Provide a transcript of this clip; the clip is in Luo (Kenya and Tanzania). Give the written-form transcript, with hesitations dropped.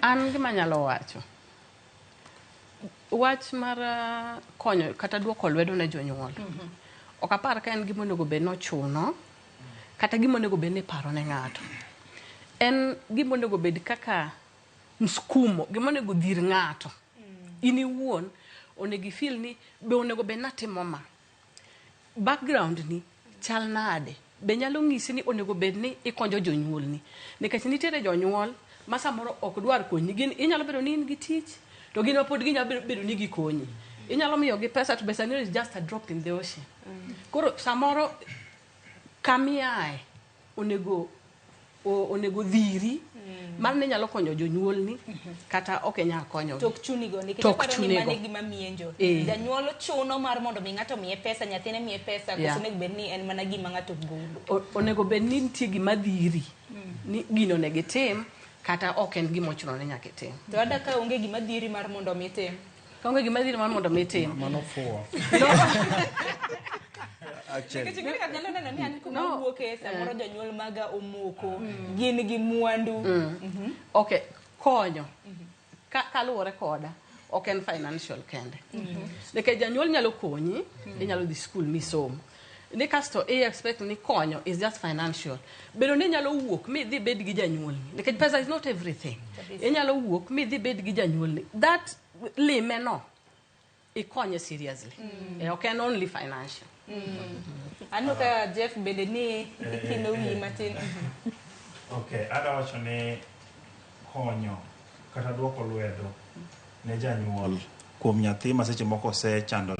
An gima anyalo wacho, wach mar konyo kata duoko lwedo ne jonyuol, ok apar ka en gima onego bed ni ochuno kata gima onego bed ni iparo ne ng'ato. En gima onego bed kaka msukumo, gima onego dhir ng'ato. In iwuon onego i feel ni be onego bed ni atimo ma. Background ni chal nade? Be nyalo nyisi ni onego bed ni ikonyo jonyuolni? Nikech nitiere jonyuol ma samoro ok dwar konyi. Gin inyalo bedo ni in gi tich to gin ma pod ginyalo bedo ni gikonyi. Inyalo miyogi pesa to pesa ni is just a drop in the ocean. Koro samoro kamiae onego onego dhiri mar ni inyalo konyo jonyuolni kata ok inyal konyogi. Tok chunigo nikech Tok aparo ni chunigo. mano e gima mienjo. Eh. Janyuol chuno mar mondo mi ng'ato miye pesa, nyathine miye pesa, koso onego bed ni en mana gima ng'ato golo? Onego bed ni nitie gima dhiri ni gino onego itim kata ok en gima ochuno ni nyaka itim. To ada ka onge gima dhiri mar mondo mi itim? Ka onge gima dhiri mar mondo mi itim. Mano fuwo. Actually. Nikech ing'e ni nyalo neno ni an kuma No. awuoke samoro jonyuol maga omoko, gin gi mwandu. Okay, konyo. Kaluwore koda, ok en financial kende. Nikech janyuol nyalo konyi, inyalo dhi school misom. Ni kasto i expect ni konyo is just financial. Bedo ni inyalo wuok midhi bed gi janyuolni. Nikech pesa is not everything. Inyalo wuok midhi bed gi janyuolni. That lime no, ikonye seriously. Ok en only financial. Aneno ka Jeff bende ni ikino wiyi matin. Okay, adwa wacho ni konyo kata duoko lwedo ne janyuol kuom nyathi ma seche moko osechandore.